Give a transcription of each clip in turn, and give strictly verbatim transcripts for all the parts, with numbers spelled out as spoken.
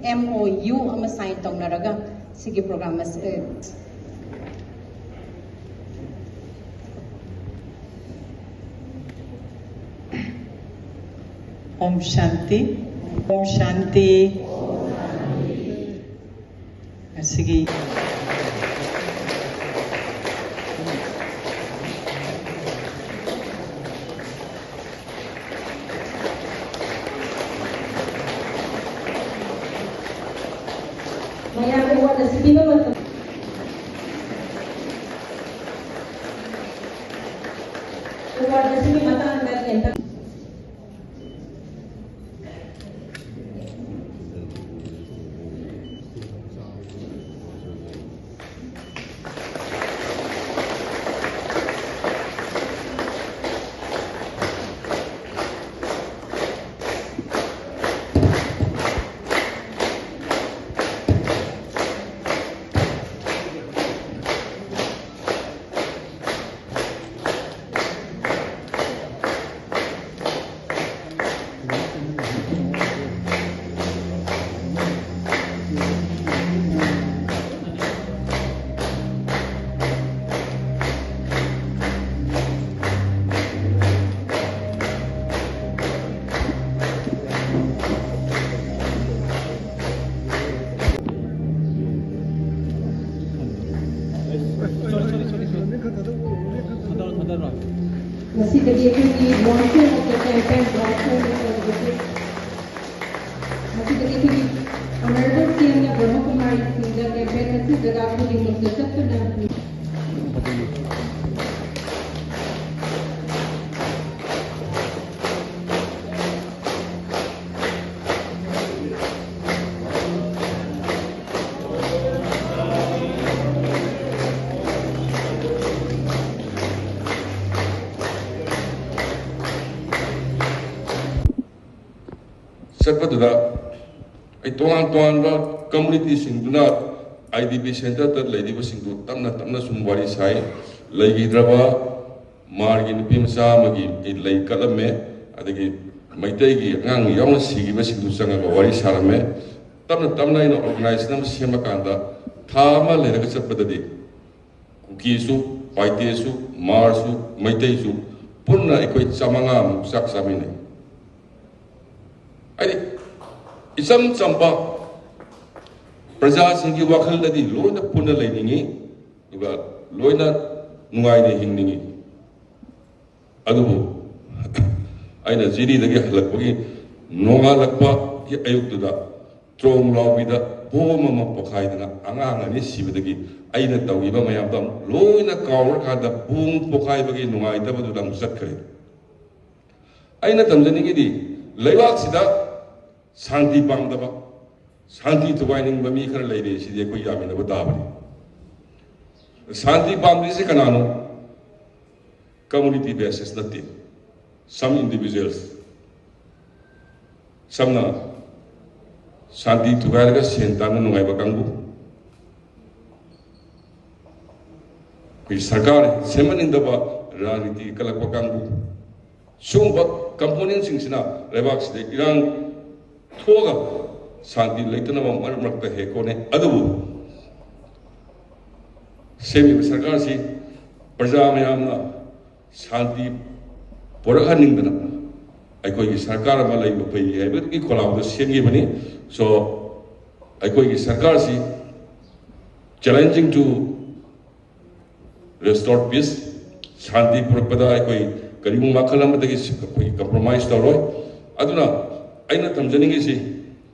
M O U ꯑꯃ sign ꯇꯧꯅꯔꯒ ꯁꯤꯒꯤ program ꯑꯁꯤ, ꯑ, Om Shanti, Om Shanti. ꯑꯁꯤꯒꯤ ꯃꯌꯥꯝ award ꯑꯁꯤ ꯄꯤꯕ ꯃꯇꯝ, award ꯑꯁꯤꯒꯤ ꯃꯇꯥꯡꯗ ꯀꯦꯟꯇ ꯉꯁꯤꯗꯒꯤ ꯑꯩꯈꯣꯏꯒꯤ launching of the campaign, launching of the campaign. ꯃꯁꯤꯗꯒꯤ ꯑꯩꯈꯣꯏꯒꯤ honorable C M ꯅ ꯕ꯭ꯔꯍ꯭ꯃ ꯀꯨꯃꯥꯔꯤꯁꯤꯡꯗ campaign ꯑꯁꯤ ꯖꯒꯥ ꯈꯨꯗꯤꯡꯃꯛꯇ ꯆꯠꯇꯨꯅ ꯆꯠꯄꯗꯨꯗ ꯑꯩ ꯇꯣꯉꯥꯟ ꯇꯣꯉꯥꯟꯕ communityꯁꯤꯡꯗꯨꯅ IDP centreꯗ ꯂꯩꯔꯤꯕꯁꯤꯡꯗꯨ ꯇꯞꯅ ꯇꯞꯅ ꯁꯨꯝ ꯋꯥꯔꯤ ꯁꯥꯏ꯫ ꯂꯩꯈꯤꯗ꯭ꯔꯕ ꯃꯥꯔꯒꯤ ꯅꯨꯄꯤ ꯃꯆꯥ ꯑꯃꯒꯤ ꯂꯩ ꯀꯠꯂꯝꯃꯦ꯫ ꯑꯗꯒꯤ ꯃꯩꯇꯩꯒꯤ ꯑꯉꯥꯡ ꯌꯥꯎꯅ ꯁꯤꯈꯤꯕꯁꯤꯡꯗꯨ ꯆꯪꯉꯒ ꯋꯥꯔꯤ ꯁꯥꯔꯝꯃꯦ꯫ ꯇꯞꯅ ꯇꯞꯅ ꯑꯩꯅ ꯑꯣꯔꯒꯅꯥꯏꯖꯦꯁꯟ ꯑꯃ ꯁꯦꯝꯃꯀꯥꯟꯗ ꯊꯥ ꯑꯃ ꯂꯩꯔꯒ ꯆꯠꯄꯗꯗꯤ ꯀꯨꯀꯤꯁꯨ, ꯄꯥꯏꯇꯦꯁꯨ, ꯃꯥꯔꯁꯨ, ꯃꯩꯇꯩꯁꯨ ꯄꯨꯟꯅ ꯑꯩꯈꯣꯏ ꯆꯥꯃꯉꯥꯃꯨꯛ ꯆꯥꯛ ꯆꯥꯃꯤꯟꯅꯩ꯫ ꯍꯥꯏꯗꯤ ꯏꯆꯝ ꯆꯝꯕ ꯄ꯭ꯔꯖꯥꯁꯤꯡꯒꯤ ꯋꯥꯈꯜꯗꯗꯤ ꯂꯣꯏꯅ ꯄꯨꯟꯅ ꯂꯩꯅꯤꯡꯉꯤ, ꯑꯗꯨꯒ ꯂꯣꯏꯅ ꯅꯨꯡꯉꯥꯏꯅ ꯍꯤꯡꯅꯤꯡꯉꯤ꯫ ꯑꯗꯨꯕꯨ ꯑꯩꯅ ꯖꯤꯔꯤꯗꯒꯤ ꯍꯜꯂꯛꯄꯒꯤ ꯅꯣꯡꯉꯥꯜꯂꯛꯄꯒꯤ ꯑꯌꯨꯛꯇꯨꯗ ꯇ꯭ꯔꯣꯡ ꯂꯥꯎꯕꯤꯗ ꯕꯣꯝ ꯑꯃ ꯄꯣꯈꯥꯏꯗꯅ ꯑꯉꯥꯡ ꯑꯅꯤ ꯁꯤꯕꯗꯒꯤ ꯑꯩꯅ ꯇꯧꯈꯤꯕ ꯃꯌꯥꯝꯗꯣ ꯑꯃꯨꯛ ꯂꯣꯏꯅ ꯀꯥꯎꯔꯀꯥꯟꯗ ꯕꯣꯝ ꯄꯣꯈꯥꯏꯕꯒꯤ ꯅꯨꯡꯉꯥꯏꯇꯕꯗꯨꯗ ꯑꯃꯨꯛ ꯆꯠꯈ꯭ꯔꯦ꯫ ꯑꯩꯅ ꯇꯝꯖꯅꯤꯡꯉꯤꯗꯤ ꯂꯩꯕꯥꯛꯁꯤꯗ ꯁꯥꯟꯇꯤ ꯄꯥꯝꯗꯕ, ꯁꯥꯟꯇꯤ ꯊꯨꯒꯥꯏꯅꯤꯡꯕ ꯃꯤ ꯈꯔ ꯂꯩꯔꯦ, ꯁꯤꯗꯤ ꯑꯩꯈꯣꯏ ꯌꯥꯃꯤꯟꯅꯕ ꯇꯥꯕꯅꯤ꯫ ꯁꯥꯟꯇꯤ ꯄꯥꯝꯗ꯭ꯔꯤꯁꯦ ꯀꯅꯥꯅꯣ? ꯀꯝꯃꯨꯅꯤꯇꯤ ꯕꯦꯁꯤꯁ ꯅꯠꯇꯦ꯫ Some individuals, ꯁꯝꯅ ꯁꯥꯟꯇꯤ ꯊꯨꯒꯥꯏꯔꯒ ꯁꯦꯟ ꯇꯥꯟꯕ ꯅꯨꯡꯉꯥꯏꯕ ꯀꯥꯡꯕꯨ, ꯑꯩꯈꯣꯏ ꯁꯔꯀꯥꯔ ꯁꯦꯝꯍꯟꯅꯤꯡꯗꯕ ꯔꯥꯖꯅꯤꯇꯤ ꯀꯜꯂꯛꯄ ꯀꯥꯡꯕꯨ, ꯁꯤꯒꯨꯝꯕ ꯀꯝꯄꯣꯅꯦꯟꯁꯤꯡꯁꯤꯅ ꯂꯩꯕꯥꯛꯁꯤꯗ ꯏꯔꯥꯡ ꯊꯣꯛꯑꯒ ꯁꯥꯟꯇꯤ ꯂꯩꯇꯅꯕ ꯃꯔꯛ ꯃꯔꯛꯇ ꯍꯦꯛ ꯍꯣꯠꯅꯩ꯫ ꯑꯗꯨꯕꯨ ꯁꯦꯝꯃꯤꯕ ꯁꯔꯀꯥꯔꯁꯤ ꯄ꯭ꯔꯖꯥ ꯃꯌꯥꯝꯅ ꯁꯥꯟꯇꯤ ꯄꯨꯔꯛꯍꯟꯅꯤꯡꯗꯅ ꯑꯩꯈꯣꯏꯒꯤ ꯁꯔꯀꯥꯔ ꯑꯃ ꯂꯩꯕ ꯐꯩ ꯍꯥꯏꯕꯒꯤ ꯈꯣꯜꯂꯥꯎꯗꯨ ꯁꯦꯝꯈꯤꯕꯅꯤ꯫ So, ꯑꯩꯈꯣꯏꯒꯤ ꯁꯔꯀꯥꯔꯁꯤ challenging to restore peace, ꯁꯥꯟꯇꯤ ꯄꯨꯔꯛꯄꯗ ꯑꯩꯈꯣꯏ ꯀꯔꯤꯒꯨꯝꯕ ꯃꯈꯜ ꯑꯃꯗꯒꯤ ꯑꯩꯈꯣꯏ ꯀꯝꯄ꯭ꯔꯣꯃꯥꯏꯁ ꯇꯧꯔꯣꯏ꯫ ꯑꯗꯨꯅ ꯑꯩꯅ ꯊꯝꯖꯅꯤꯡꯉꯤꯁꯤ,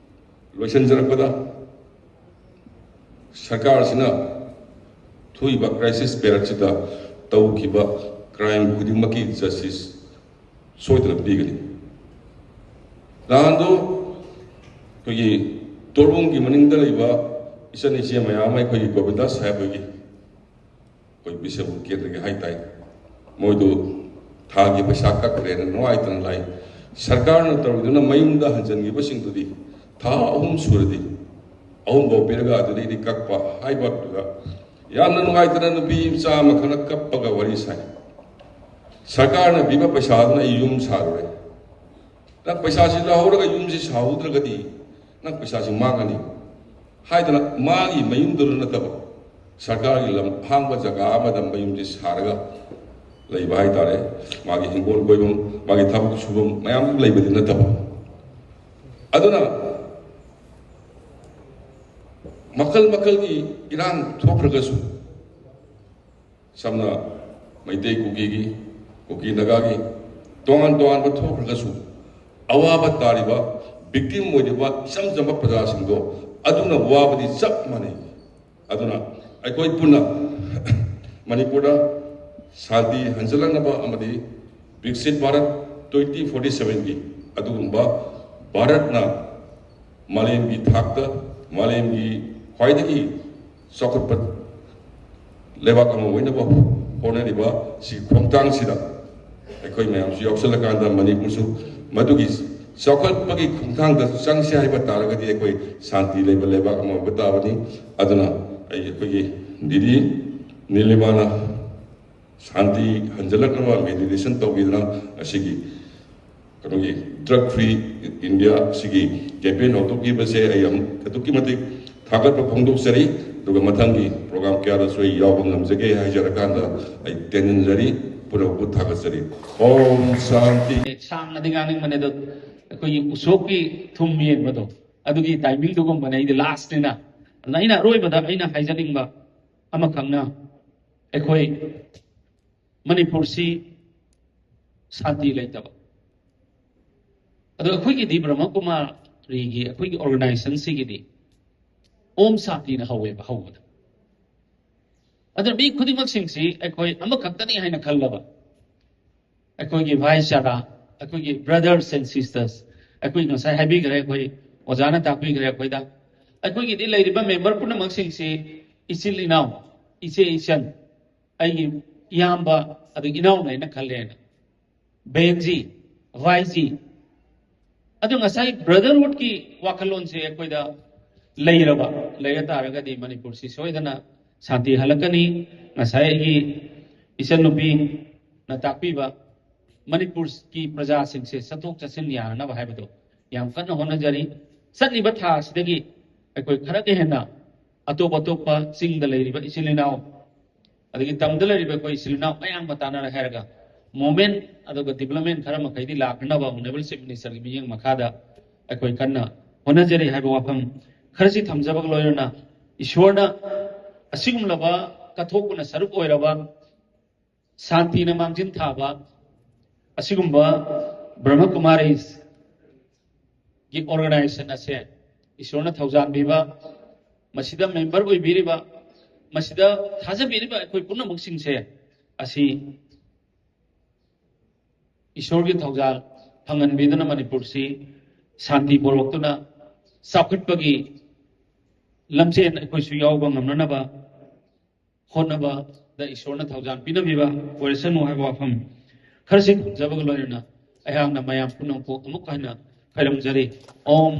ꯂꯣꯏꯁꯤꯟꯖꯔꯛꯄꯗ, ꯁꯔꯀꯥꯔꯁꯤꯅ ꯊꯣꯛꯏꯕ ꯀ꯭ꯔꯥꯏꯁꯤꯁ ꯄꯦꯔꯠꯁꯤꯗ ꯇꯧꯈꯤꯕ ꯀ꯭ꯔꯥꯏꯝ ꯈꯨꯗꯤꯡꯃꯛꯀꯤ ꯖꯁꯇꯤꯁ ꯁꯣꯏꯗꯅ ꯄꯤꯒꯅꯤ꯫ ꯅꯍꯥꯟꯗꯣ ꯑꯩꯈꯣꯏꯒꯤ ꯇꯣꯔꯕꯨꯡꯒꯤ ꯃꯅꯤꯡꯗ ꯂꯩꯕ ꯏꯆꯟ ꯏꯆꯦ ꯃꯌꯥꯝ ꯑꯃ ꯑꯩꯈꯣꯏꯒꯤ ꯒꯣꯕꯤꯟꯗꯥꯁ ꯁꯥꯍꯦꯕ ꯍꯣꯏꯒꯤ, ꯑꯩꯈꯣꯏ ꯕꯤꯁꯦꯝꯄꯨꯔ ꯀꯦꯟꯗ꯭ꯔꯒꯤ ꯍꯥꯏꯇꯥꯔꯦ, ꯃꯣꯏꯗꯨ ꯊꯥꯒꯤ ꯄꯩꯁꯥ ꯀꯛꯈ꯭ꯔꯦꯅ ꯅꯨꯡꯉꯥꯏꯇꯅ ꯂꯥꯛꯏ꯫ ꯁꯔꯀꯥꯔꯅ ꯇꯧꯔꯤꯗꯨꯅ ꯃꯌꯨꯝꯗ ꯍꯟꯖꯤꯟꯈꯤꯕꯁꯤꯡꯗꯨꯗꯤ ꯊꯥ ꯑꯍꯨꯝ ꯁꯨꯔꯗꯤ ꯑꯍꯨꯝꯐꯥꯎ ꯄꯤꯔꯒ ꯑꯗꯨꯗꯩꯗꯤ ꯀꯛꯄ ꯍꯥꯏꯕꯗꯨꯗ ꯌꯥꯝꯅ ꯅꯨꯡꯉꯥꯏꯇꯅ ꯅꯨꯄꯤ ꯃꯆꯥ ꯑꯃꯈꯛꯅ ꯀꯞꯄꯒ ꯋꯥꯔꯤ ꯁꯥꯏ꯫ ꯁꯔꯀꯥꯔꯅ ꯄꯤꯕ ꯄꯩꯁꯥꯗꯨꯅ ꯑꯩ ꯌꯨꯝ ꯁꯥꯔꯨꯔꯦ꯫ ꯅꯪ ꯄꯩꯁꯥꯁꯤ ꯂꯧꯍꯧꯔꯒ ꯌꯨꯝꯁꯤ ꯁꯥꯍꯧꯗ꯭ꯔꯒꯗꯤ ꯅꯪ ꯄꯩꯁꯥꯁꯤ ꯃꯥꯡꯒꯅꯤ ꯍꯥꯏꯗꯅ ꯃꯥꯒꯤ ꯃꯌꯨꯝꯗꯨꯗ ꯅꯠꯇꯕ ꯁꯔꯀꯥꯔꯒꯤ ꯂꯝ ꯑꯍꯥꯡꯕ ꯖꯒꯥ ꯑꯃꯗ ꯃꯌꯨꯝꯁꯤ ꯁꯥꯔꯒ ꯂꯩꯕ ꯍꯥꯏꯇꯥꯔꯦ꯫ ꯃꯥꯒꯤ ꯍꯤꯡꯒꯣꯜ ꯀꯣꯏꯐꯝ, ꯃꯥꯒꯤ ꯊꯕꯛ ꯁꯨꯐꯝ ꯃꯌꯥꯝ ꯂꯩꯕꯗꯤ ꯅꯠꯇꯕ꯫ ꯑꯗꯨꯅ ꯃꯈꯜ ꯃꯈꯜꯒꯤ ꯏꯔꯥꯡ ꯊꯣꯛꯈ꯭ꯔꯒꯁꯨ, ꯁꯝꯅ ꯃꯩꯇꯩ ꯀꯨꯀꯤꯒꯤ, ꯀꯨꯀꯤ ꯅꯥꯒꯥꯒꯤ ꯇꯣꯉꯥꯟ ꯇꯣꯉꯥꯟꯕ ꯊꯣꯛꯈ꯭ꯔꯒꯁꯨ, ꯑꯋꯥꯕ ꯇꯥꯔꯤꯕ, ꯚꯤꯛꯇꯤꯝ ꯑꯣꯏꯔꯤꯕ ꯏꯆꯝ ꯆꯝꯕ ꯄ꯭ꯔꯖꯥꯁꯤꯡꯗꯣ ꯑꯗꯨꯅ ꯋꯥꯕꯗꯤ ꯆꯞ ꯃꯥꯟꯅꯩ꯫ ꯑꯗꯨꯅ ꯑꯩꯈꯣꯏ ꯄꯨꯟꯅ ꯃꯅꯤꯄꯨꯔꯗ ꯁꯥꯟꯇꯤ ꯍꯟꯖꯤꯜꯂꯛꯅꯕ ꯑꯃꯗꯤ ꯕꯤꯛꯁꯤꯠ ꯚꯥꯔꯠ ꯇ꯭ꯋꯦꯟꯇꯤ ꯐꯣꯔꯇꯤ ꯁꯚꯦꯟꯒꯤ ꯑꯗꯨꯒꯨꯝꯕ ꯚꯥꯔꯠꯅ ꯃꯥꯂꯦꯝꯒꯤ ꯊꯥꯛꯇ, ꯃꯥꯂꯦꯝꯒꯤ ꯈ꯭ꯋꯥꯏꯗꯒꯤ ꯆꯥꯎꯈꯠꯄ ꯂꯩꯕꯥꯛ ꯑꯃ ꯑꯣꯏꯅꯕ ꯍꯣꯠꯅꯔꯤꯕ ꯁꯤ ꯈꯣꯡꯊꯥꯡꯁꯤꯗ ꯑꯩꯈꯣꯏ ꯃꯌꯥꯝꯁꯨ ꯌꯥꯎꯁꯜꯂꯀꯥꯟꯗ ꯃꯅꯤꯄꯨꯔꯁꯨ ꯃꯗꯨꯒꯤ ꯆꯥꯎꯈꯠꯄꯒꯤ ꯈꯣꯡꯊꯥꯡꯗ ꯆꯪꯁꯦ ꯍꯥꯏꯕ ꯇꯥꯔꯒꯗꯤ ꯑꯩꯈꯣꯏ ꯁꯥꯟꯇꯤ ꯂꯩꯕ ꯂꯩꯕꯥꯛ ꯑꯃ ꯑꯣꯏꯕ ꯇꯥꯕꯅꯤ꯫ ꯑꯗꯨꯅ ꯑꯩ, ꯑꯩꯈꯣꯏꯒꯤ ꯗꯤꯗꯤ ꯅꯤꯂꯤꯃꯥꯅ ꯁꯥꯟꯇꯤ ꯍꯟꯖꯤꯜꯂꯛꯅꯕ ꯃꯦꯗꯤꯇꯦꯁꯟ ꯇꯧꯕꯤꯗꯨꯅ ꯑꯁꯤꯒꯤ ꯀꯩꯅꯣꯒꯤ ꯗ꯭ꯔꯒ ꯐ꯭ꯔꯤ ꯏꯟꯗꯤꯌꯥ ꯁꯤꯒꯤ ꯀꯦꯝꯄꯦꯟ ꯍꯧꯗꯣꯛꯈꯤꯕꯁꯦ ꯑꯩ ꯌꯥꯝ ꯑꯗꯨꯛꯀꯤ ꯃꯇꯤꯛ ꯊꯥꯒꯠꯄ ꯐꯣꯡꯗꯣꯛꯆꯔꯤ꯫ ꯑꯗꯨꯒ ꯃꯊꯪꯒꯤ ꯄ꯭ꯔꯣꯒ꯭ꯔꯥꯝ ꯀꯌꯥꯗꯁꯨ ꯑꯩ ꯌꯥꯎꯕ ꯉꯝꯖꯒꯦ ꯍꯥꯏꯖꯔꯀꯥꯟꯗ ꯑꯩ ꯇꯦꯟꯖꯟꯖꯔꯤ꯫ ꯄꯨꯝꯅꯃꯛꯄꯨ ꯊꯥꯒꯠꯆꯔꯤ꯫ ꯑꯣꯝ ꯁꯥꯟꯇꯤ꯫ ꯁꯥꯡꯅꯗꯤ ꯉꯥꯡꯅꯤꯡꯕꯅꯦ ꯑꯗꯣ, ꯑꯩꯈꯣꯏꯒꯤ ꯎꯁꯣꯞꯀꯤ ꯊꯨꯝ ꯌꯦꯟꯕꯗꯣ, ꯑꯗꯨꯒꯤ ꯇꯥꯏꯃꯤꯡꯗꯨꯒꯨꯝꯕꯅꯦ ꯑꯩꯗꯤ ꯂꯥꯁꯅꯤꯅ꯫ ꯑꯗꯨꯅ ꯑꯩꯅ ꯑꯔꯣꯏꯕꯗ ꯑꯩꯅ ꯍꯥꯏꯖꯅꯤꯡꯕ ꯑꯃꯈꯛꯅ, ꯑꯩꯈꯣꯏ ꯃꯅꯤꯄꯨꯔꯁꯤ ꯁꯥꯟꯇꯤ ꯂꯩꯇꯕ꯫ ꯑꯗꯣ ꯑꯩꯈꯣꯏꯒꯤꯗꯤ ꯕ꯭ꯔꯍ꯭ꯃ ꯀꯨꯃꯥꯔꯤꯒꯤ ꯑꯩꯈꯣꯏꯒꯤ ꯑꯣꯔꯒꯅꯥꯏꯖꯦꯁꯟꯁꯤꯒꯤꯗꯤ ꯑꯣꯝ ꯁꯥꯟꯇꯤꯅ ꯍꯧꯋꯦꯕ ꯍꯧꯕꯗ꯫ ꯑꯗꯨꯅ ꯃꯤ ꯈꯨꯗꯤꯡꯃꯛꯁꯤꯡꯁꯤ ꯑꯩꯈꯣꯏ ꯑꯃꯈꯛꯇꯅꯤ ꯍꯥꯏꯅ ꯈꯜꯂꯕ, ꯑꯩꯈꯣꯏꯒꯤ ꯚꯥꯏꯆꯥꯔꯥ, ꯑꯩꯈꯣꯏꯒꯤ brothers and sisters, ꯑꯩꯈꯣꯏ ꯉꯁꯥꯏ ꯍꯥꯏꯕꯤꯈ꯭ꯔꯦ, ꯑꯩꯈꯣꯏ ꯑꯣꯖꯥꯅ ꯇꯥꯛꯄꯤꯈ꯭ꯔꯦ ꯑꯩꯈꯣꯏꯗ꯫ ꯑꯩꯈꯣꯏꯒꯤꯗꯤ ꯂꯩꯔꯤꯕ ꯃꯦꯝꯕꯔ ꯄꯨꯝꯅꯃꯛꯁꯤꯡꯁꯤ ꯏꯆꯤꯜ ꯏꯅꯥꯎ, ꯏꯆꯦ ꯏꯆꯟ, ꯑꯩꯒꯤ ꯏꯌꯥꯝꯕ, ꯑꯗꯒꯤ ꯏꯅꯥꯎꯅ ꯑꯩꯅ ꯈꯜꯂꯦꯅ꯫ ꯕꯦꯟꯖꯤ, ꯚꯥꯏꯖꯤ꯫ ꯑꯗꯨ ꯉꯁꯥꯏ ꯕ꯭ꯔꯗꯔꯍꯨꯗꯀꯤ ꯋꯥꯈꯜꯂꯣꯟꯁꯦ ꯑꯩꯈꯣꯏꯗ ꯂꯩꯔꯕ, ꯂꯩꯔ ꯇꯥꯔꯒꯗꯤ ꯃꯅꯤꯄꯨꯔꯁꯤ ꯁꯣꯏꯗꯅ ꯁꯥꯟꯇꯤ ꯍꯜꯂꯛꯀꯅꯤ꯫ ꯉꯁꯥꯏ ꯑꯩꯒꯤ ꯏꯆꯟꯅꯨꯄꯤꯅ ꯇꯥꯛꯄꯤꯕ ꯃꯅꯤꯄꯨꯔꯒꯤ ꯄ꯭ꯔꯖꯥꯁꯤꯡꯁꯦ ꯆꯠꯊꯣꯛ ꯆꯠꯁꯤꯟ ꯌꯥꯅꯅꯕ ꯍꯥꯏꯕꯗꯣ ꯌꯥꯝ ꯀꯟꯅ ꯍꯣꯠꯅꯖꯔꯤ꯫ ꯆꯠꯂꯤꯕ ꯊꯥ ꯑꯁꯤꯗꯒꯤ ꯑꯩꯈꯣꯏ ꯈꯔꯒ ꯍꯦꯟꯅ ꯑꯇꯣꯞ ꯑꯇꯣꯞꯄ ꯆꯤꯡꯗ ꯂꯩꯔꯤꯕ ꯏꯆꯤꯜ ꯏꯅꯥꯎ, ꯑꯗꯒꯤ ꯇꯝꯗ ꯂꯩꯔꯤꯕ ꯑꯩꯈꯣꯏ ꯏꯆꯤꯜ ꯏꯅꯥꯎ ꯃꯌꯥꯝꯒ ꯇꯥꯟꯅꯔꯦ ꯍꯥꯏꯔꯒ, movement ꯑꯗꯨꯒ development ꯈꯔ ꯃꯈꯩꯗꯤ ꯂꯥꯛꯅꯅꯕ Honourable Chief Minister ꯒꯤ ꯃꯤꯠꯌꯦꯡ ꯃꯈꯥꯗ ꯑꯩꯈꯣꯏ ꯀꯟꯅ ꯍꯣꯠꯅꯖꯔꯤ ꯍꯥꯏꯕ ꯋꯥꯐꯝ ꯈꯔꯁꯤ ꯊꯝꯖꯕꯒ ꯂꯣꯏꯅꯅ, ꯏꯁꯣꯔꯅ ꯑꯁꯤꯒꯨꯝꯂꯕ ꯀꯠꯊꯣꯛꯄꯅ ꯁꯔꯨꯛ ꯑꯣꯏꯔꯕ, ꯁꯥꯟꯇꯤꯅ ꯃꯥꯡꯖꯤꯟ ꯊꯥꯕ ꯑꯁꯤꯒꯨꯝꯕ ꯕ꯭ꯔꯍ꯭ꯃ ꯀꯨꯃꯥꯔꯤꯁ ꯒꯤ organization ꯑꯁꯦ ꯏꯁꯣꯔꯅ ꯊꯧꯖꯥꯟꯕꯤꯕ, ꯃꯁꯤꯗ member ꯑꯣꯏꯕꯤꯔꯤꯕ, ꯃꯁꯤꯗ ꯊꯥꯖꯕꯤꯔꯤꯕ ꯑꯩꯈꯣꯏ ꯄꯨꯝꯅꯃꯛꯁꯤꯡꯁꯦ ꯑꯁꯤ ꯏꯁꯣꯔꯒꯤ ꯊꯧꯖꯥꯜ ꯐꯪꯍꯟꯕꯤꯗꯨꯅ ꯃꯅꯤꯄꯨꯔꯁꯤ ꯁꯥꯟꯇꯤ ꯄꯣꯔꯛꯇꯨꯅ ꯆꯥꯎꯈꯠꯄꯒꯤ ꯂꯝꯖꯦꯟ ꯑꯩꯈꯣꯏꯁꯨ ꯌꯥꯎꯕ ꯉꯝꯅꯅꯕ ꯍꯣꯠꯅꯕꯗ ꯏꯁꯣꯔꯅ ꯊꯧꯖꯥꯜ ꯄꯤꯅꯕꯤꯕ ꯑꯣꯏꯔꯁꯅꯨ ꯍꯥꯏꯕ ꯋꯥꯐꯝ ꯈꯔꯁꯤ ꯊꯝꯖꯕꯒ ꯂꯣꯏꯅꯅ ꯑꯩꯍꯥꯛꯅ ꯃꯌꯥꯝ ꯄꯨꯝꯅꯃꯛꯄꯨ ꯑꯃꯨꯛ ꯍꯟꯅ ꯈꯣꯏꯔꯝꯖꯔꯤ꯫ ꯑꯣꯝ꯫